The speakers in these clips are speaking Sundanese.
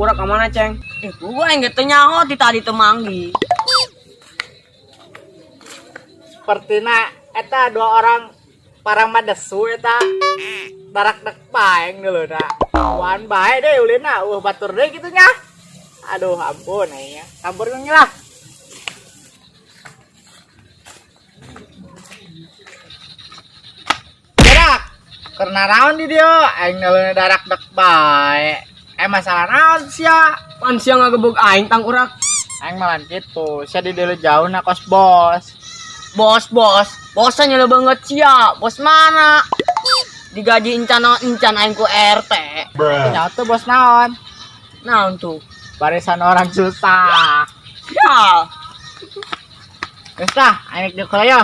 Tangkurak ka mana, Ceng? Eh, gua aing ge teu nyaho ti tadi teu manggi. Sepertina eta dua orang parang madesu eta darak dek paeng dulu na. Wan bae deh ulina, batur deh gitu nya. Aduh, ampun aing. Campur lah. Darak, karena naon di dia, aing ngeuleuh darak dek bae. Masalah naon sia? Pan sia ngagebug aing tangkurak. Aing malah gitu, sia di dieu jauh na kos bos. Bos, bos, bosnya nyele banget sia. Bos mana? Digaji encan encan aing ku RT. Nyaho tuh bos naon? Naon tuh? Barisan orang susah. Ya. Geus lah, aing di yo.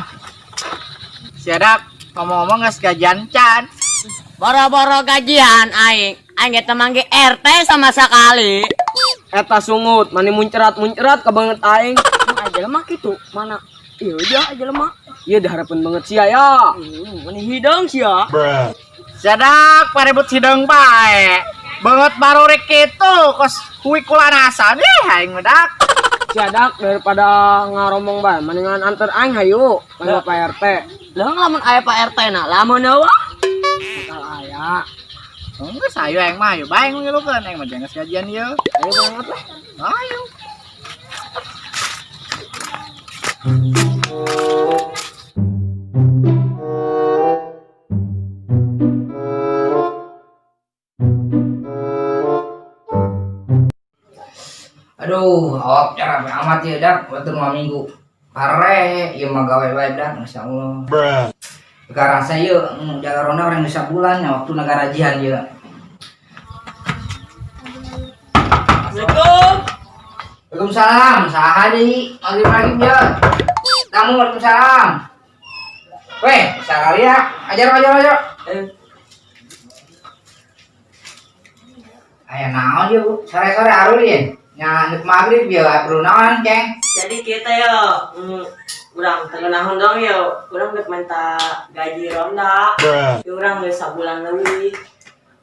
Siadak ngomong-ngomong geus gajian can. Boro-boro gajian aing. Aing ge teu manggi RT sama sekali. Eta sungut, mani muncrat-muncrat ka banget aing. Emang aja lemah gitu. Mana? Iya aja aja lemah. Iya diharapin banget sia ya. Mani hidung sia. Siadak parebut hideung bae. Banget baru rek kitu kos hui kulanasan ih aing medak. Siadak daripada ngaromong bae, mendingan anter aing hayu ka Pak RT. Lah lamun aya Pak RT na, lamun eueuh. Bakal aya. Geus ayo aing mah ayo bae ngilukeun aing mah geus gajian ieu. Ayo banget lah. Ayo. Aduh, awak cara amat ya dak, waktu 2 minggu. Pare, ieu mah gawe bae dak, masya Allah. Sekarang saya jaga ronda orang bisa bulan ya, waktu negara jihan ya. Assalamualaikum. Waalaikumsalam, saha deui, maghrib-maghrib ya. Tamu waalaikumsalam. Weh, sakali ya, ajar ajar ajar. Aya naon ye, Bu? Sore-sore arulin. Nya ndek maghrib ya, perlu naon, Ceng? Jadi kita yo, urang tengenahun dong yo, urang geus minta gaji ronda. Ya urang geus sabulan leuwih.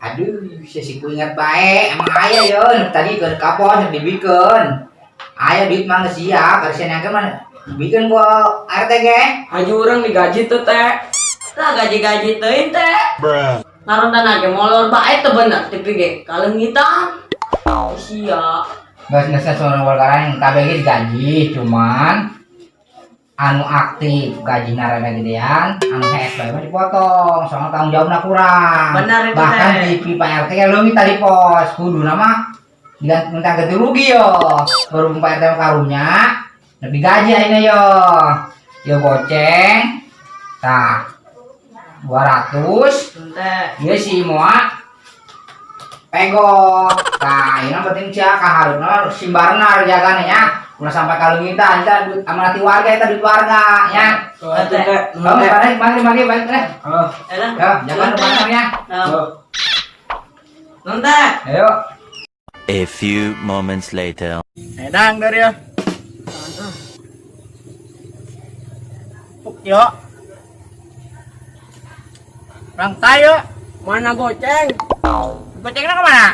Aduh, saya sih ingat bae, emang aya yo, tadi ke kapon dibikeun. Aya duit mah geus siap, harusnya yang mah dibikeun ku RT ge. Haji urang digaji tuh teh. Lah gaji-gaji teuing teh. Ngaronda ge molor bae teu bener tapi ge kaleungitan. Sia. Geus geus seorang warga yang kabeh ge digaji, cuman anu aktif gajina rada gedean, anu HS bae mah dipotong, soalnya tanggung jawabna kurang. Benar itu, Bahkan teh. TV Pak RT ge leungit tadi pos, kuduna mah diganti minta ganti rugi yo. Berhubung Pak RT mah karunya, lebih gaji ayeuna yo. Yo goceng. Tah. 200. Teh. Ieu si moa pego. Tah, ieu mah penting sia ka hareupeuna simbarna jagana nya. Ulah sampai kalungitan eta duit amanati warga eta duit warga nya. Tuh teh. Oh, balik balik balik balik balik. Oh, Elah. Ya, jangan lupa ya. Nah. Nun teh. Ayo. A few moments later. Edang dari ya. Puk yo. Rang tayo. Mana goceng? Gocengna kemana?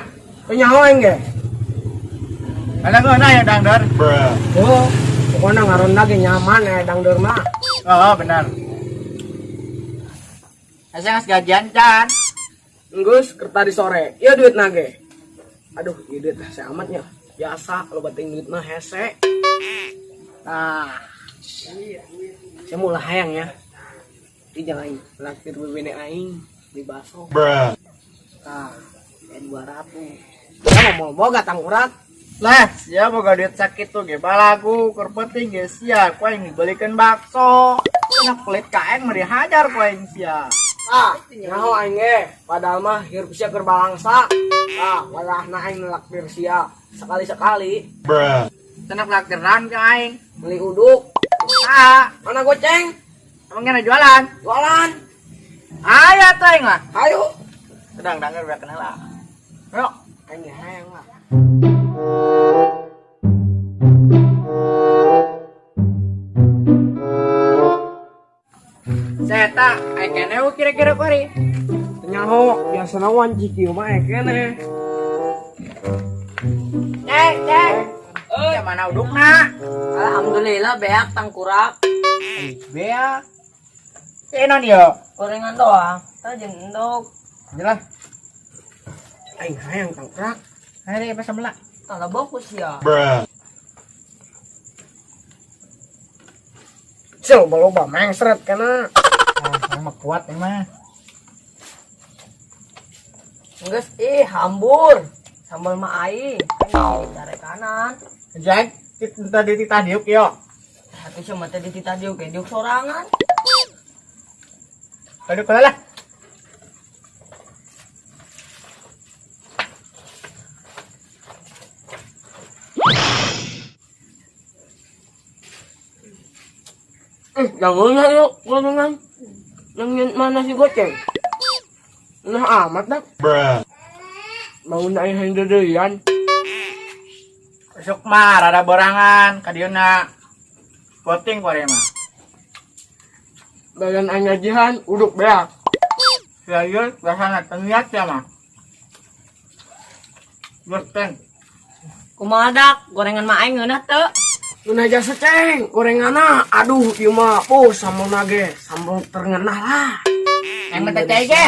Penyaho aing ge. Ada geuna ya dangdor. Oh, pokoknya ngaronda ge nyaman dangdeur mah. Oh, benar. Asa geus gajian can. Enggeus keur tadi sore. Ieu duit nage. Aduh, ieu duit hese amatnya. Biasa lo bating duit mah hese. Nah, saya mulai hayang ya. Ini jangan traktir bebene aing di baso. Nah, kayak 200. Ya mau boga tangkurak. Lah, sia boga duit sakitu ge balagu keur penting ge sia ku aing dibelikeun bakso. Enak pelit ka aing mah dihajar ku aing sia. Ah, nyaho aing ge. Padahal mah hirup sia keur balangsa. Ah, walahna aing nelaktir sia sekali-sekali Cenah traktiran ka aing. beli uduk. Ah, Mana goceng? emang kena jualan? Jualan. Aya tuh aing lah. Ayo. Sedang dangdeur biar kenal lah. Yuk. Aing ge hayang lah. Saya tak, aing kene kira-kira kori. Nyaho, biasana wanci kieu mah aya keneh. Ceng, ceng. Ya mana udukna? Alhamdulillah beak tangkurak. Beak. Eh non yo. Gorengan doang. Tah jeung endog. Jelas. Aing hayang tangkurak. Ayo deh, pas sebelah. Tah bokus ya. Cil loba mengsret kana. Ah, emang kuat emang. Geus ih hambur. Sambal mah aing. Aing dicare kanan. Jack, tadi titah diuk yo. Tapi cuma tadi titah diuk ge diuk sorangan. Aduh, kalah lah. Jangan lah yuk, gorengan. Yang mana si goceng? Nah amat dah. Mau naik henderian. Besok mah rada borangan kadieu Voting kuari mah. Badan aing gajihan uduk beak. Serius, rasana teniat ya mah. Berten. Kumaha dak gorengan mah aing ngeunah teu? Ngeunah jasa ceng, gorenganna. Aduh, ieu mah oh sambal nage, sambal terngenah lah. Yang mah teh ge.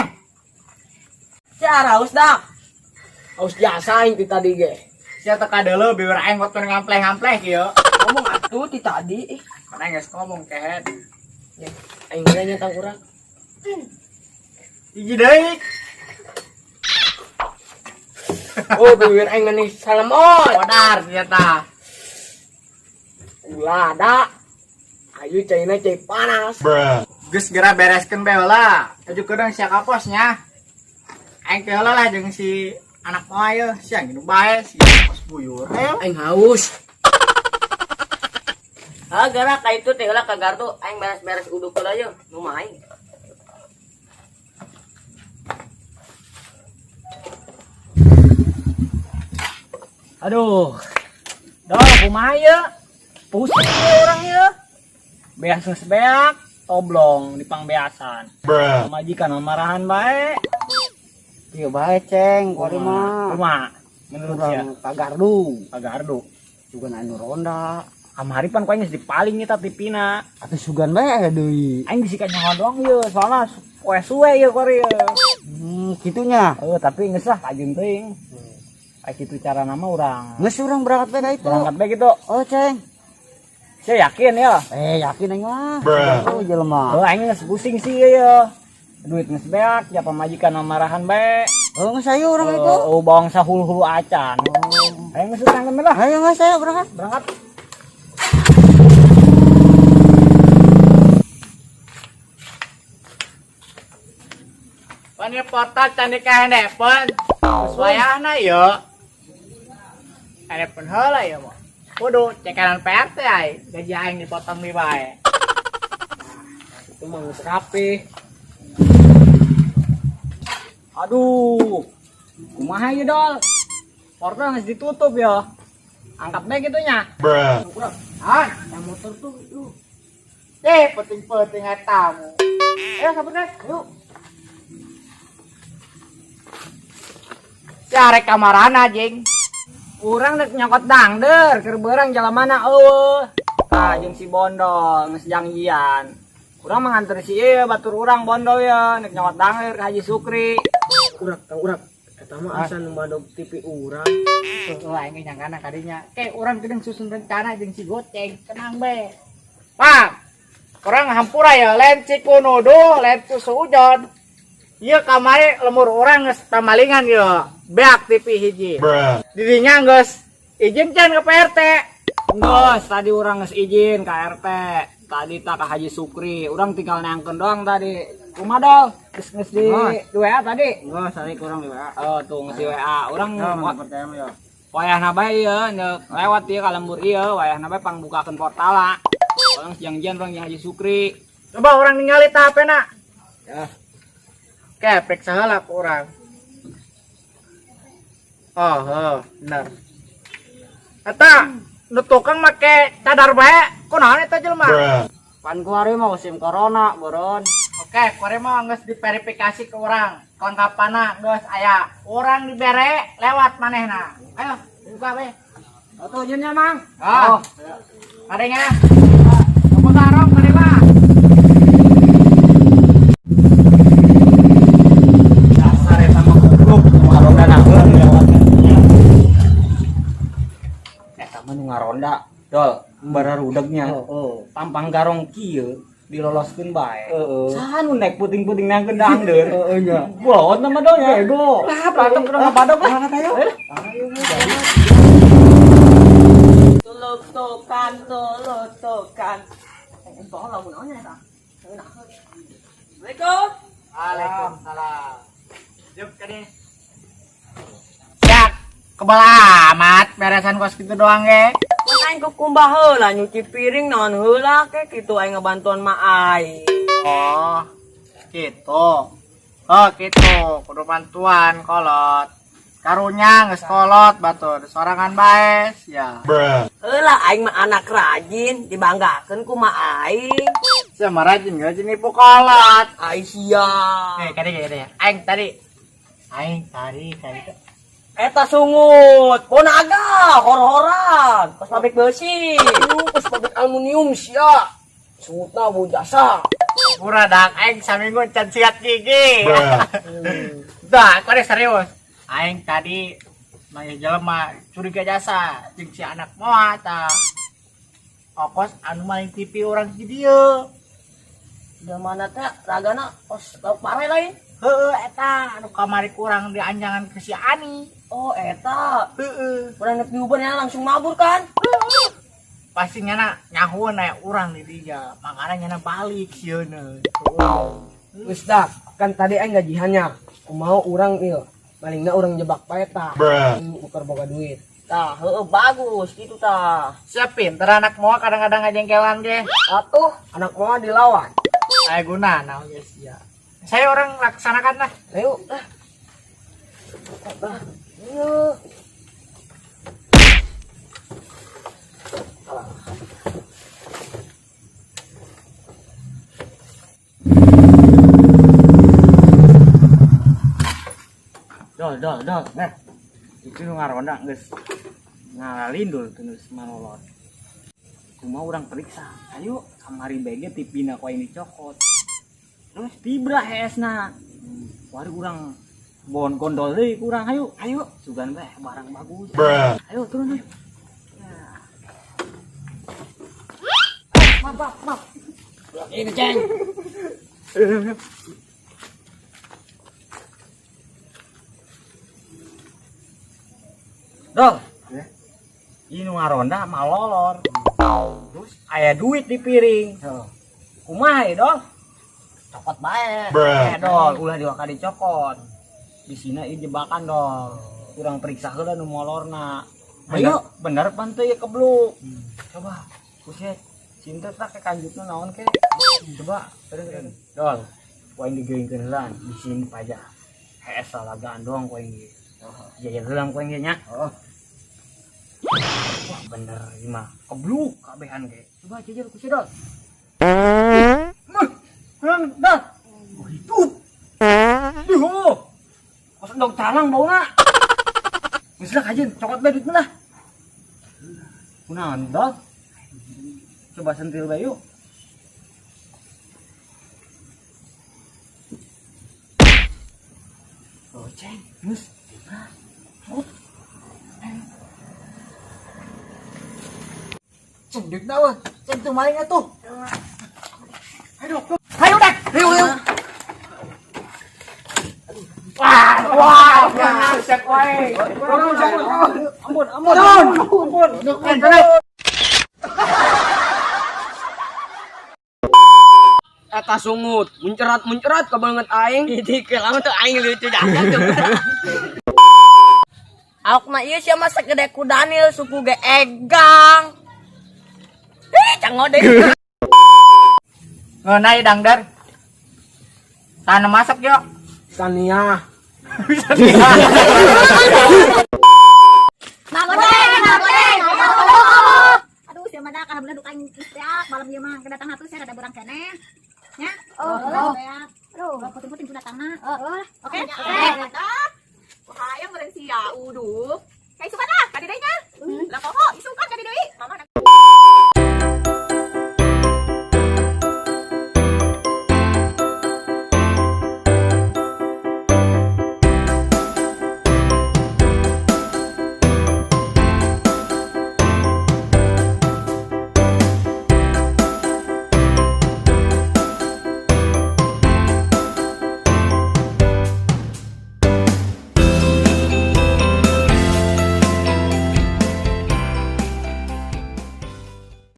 Sia haus dak. Haus jasa aing ti tadi ge. Sia teka deuleu biwir aing waktu ngampleh-ngampleh kieu. Ngomong atuh ti tadi. Ih, Mana geus ngomong kehed. Ya, aing geus nya tangkurak. Hiji deui. Oh, bibir aing manis salam oi. Kodar sia tah. Ulah ada. Ayo caina cai panas. Geus geura bereskeun bae heula. Aju keudang sia kaposnya. Aing teh heula lah jeung si anak moa ye, sia nginum bae si pos buyur. Ayo. Aing haus. Ah, geura ka itu teh heula ka gardu aing beres-beres uduk heula ye, nu mah aing. Aduh. Dol, kumaha ye? Pusing ye urang ye. Beas geus beak, toblong di pangbeasan. Pamajikan marahan bae. Iya bae ceng, kuari mah. Kumaha? Menurut sia? Urang ka gardu, Ka gardu. sugan anu ronda. Kamari pan ku aing geus dipaling eta tipina. Atuh sugan bae aya deui. Aing bisi ka nyaho doang ye, soalna poe suwe ye kuari ye. Kitunya. Oh, tapi geus lah kajun teuing. Kayak gitu cara nama urang. Geus urang berangkat bae ka itu. Berangkat bae gitu. Oh, ceng. Saya yakin ya. Yakin aing mah. Oh, jelema. Oh, aing geus pusing sih ye. Duit geus beak, ya pamajikan marahan bae. Oh, geus ayo urang itu. Oh, bawang sahulu-hulu acan. Ayo geus urang lah. Ayo geus ayo berangkat. Berangkat. Pan portal candi ka handepon. Geus wayahna ye. Handepon heula ye mah. Kudu cekanan PRT ai, gaji aing dipotong di bae. Itu mah geus rapi. Aduh. Kumaha ieu dol? Portal geus ditutup ya. Angkat bae kitu nya. Tangkurak. Ah, Yang motor tuh lu. penting-penting etamu. Ayo sabar yuk. Cari kamarana jing. Urang dek nyokot dangder keur beurang jalan mana eueuh. Tah jeung si Bondol geus janjian. Urang mah nganter si ieu batur urang Bondol ye nek nyokot dangder ka Haji Sukri. Urak, tangkurak. Eta mah asa nu madog TV urang. Tuh aing nyangkana kadinya. Ke urang gedeng susun rencana jeung si Goceng, tenang bae. Pak, urang hampura ya lain ciku nuduh, lain suujon. Ieu kamari lemur urang geus pamalingan ye, beak TV hiji. Didinya geus izin can ke PRT. Geus, tadi urang geus izin ke RT. Tadi tak ke Haji Sukri, urang tinggal nangkeun doang tadi. Kumaha dol? Geus geus di WA tadi. Geus tadi kurang di WA. Oh, tuh geus di WA. Urang percaya mah ya. wayahna bae ieu neuk lewat ieu ka lembur ieu, wayahna bae pangbukakeun portala. Urang janjian urang jeung Haji Sukri. Coba urang ningali tah HP-na. Ya. Oke, periksa heula ku urang. Oh, heuh, bener. Eta nu tukang make cadar bae, kunaon eta jelema? Pan kuari mah musim corona, boron. Oke, kuari mah geus diverifikasi ke urang. Kelengkapanna geus aya. Urang dibere lewat manehna. Ayo, buka we. Atuh nyeun nya, Mang. Ah. Kadenya. Kamu garong kade mah. Dasar eta mah goblok, nu ngaronda naheun lewatnya. Eta mah nu ngaronda, Dol, bararudegnya. Tampang garong kieu diloloskeun bae. Saha nu naik puting-puting nangkeun dangdeur. Heeh nya. Bolot nama dol nya. Bego. Lah, berantem kudu ngabadog lah. Ayo. Tulutukan, tulutukan. Empok lamun naonnya eta? Assalamualaikum. Waalaikumsalam. Yuk kade. Ya, kebal amat beresan kos gitu doang ge. Mun aing kukumbah heula nyuci piring naon heula ke kitu aing ngebantuan mak aing. Oh, gitu. Oh, gitu. Kudu bantuan kolot. Karunya geus kolot batur sorangan bae ya. Heula aing mah anak rajin dibanggakeun ku mak aing. Sia mah rajin rajin nipu kolot. Aing sia. Eh, kade kade. Aing tadi. Aing tadi kali itu. Eta sungut, ponaga, hor-horan, kos pabrik besi, Kos pabrik aluminium sia. Sungutna bau jasa. Pura dak aing saminggu can sikat gigi. Dah, aku serius. Aing tadi maya jelema curiga jasa jeung si anak moa ta. Okos anu maling TV urang di dieu. Jelema teh ragana kos lauk pare lain. Heeh, eta anu kamari kurang dianjangan ke si Ani. Oh, eta. Heeh. Urang nek diuban langsung mabur kan? Pasti nyana nyahueun aya urang di dinya. Makanya nyana balik sieuna. Geus dak, kan tadi aing gajihannya. Kumaha urang ieu? Malingna urang jebak bae tah. Ukur boga duit. Tah, heeh bagus gitu tah. Siap pinter anak moa kadang-kadang ngajengkelan ge. Atuh, anak moa dilawan. Aya guna naon geus sia. Saya orang laksanakan lah. Ayo. Ah. Ayo. Dol, dol, dol. Nah, itu nu ngaronda geus ngalalindul tuh geus manolot. Kumaha urang periksa. Ayo, kamari bege tipina ku aing dicokot. Terus tibra hesna. Wari urang bon gondol deui ku urang ayo. Ayo, sugan bae barang bagus. Ayo turun ayo. Maaf, maaf, maaf. Ini ceng. Dol. Ini nu ngaronda malolor. Terus aya duit di piring. Kumaha ya, Dol? Cokot bae. Eh, Dol, ulah diwaka dicokot. Di sini ieu jebakan, Dol. Kurang periksa heula nu molorna. Ayo, bener pan teu ieu kebluk. Coba, buset. Cinta tak ke kanjutna naon ke? Coba, terus. Dol, ku aing digeuingkeun heula di sini pajak. Hees lalagaan doang ku aing ge. Jajan heula ku aing ge nya. Wah, bener ieu mah. Kebluk kabehan ge. Coba jajan ku si Dol. Mah, kurang dah. Oh, hidup. Duh. Kos endog calang bauna. Geus lah kajeun, cokot bae duitna lah. Kunaon, Dol? Coba sentil bae yuk. Oh, ceng, geus. Oh. Ceng duitna eueuh. Ceng tuh maling atuh. Ayo, ayo dah. Ayo, ayo. Wah, wah, wah, cek wae. Ampun, ampun, ampun. Ampun. Eta sungut, muncerat-muncerat kebanget aing. Ini kelama tuh aing lucu jangan tuh. Awak mah ieu sia mah segede ku Daniel suku ge egang. Ih, cango deh. Ngeunai dangdar. Tanah masak yo. Sania. Mak goreng, mak goreng. Aduh, siapa dah alhamdulillah duka istirahat malam ieu mah kedatang hatu saya rada berang keneh. Nya? Oh, oh. Aduh, puting-puting sudah datangna. Oh, oke. Oke. Wah, hayang meureun sia uduh. Kaisukan lah, kadi deui nya. Lah poho, isukan kadi deui. Mama.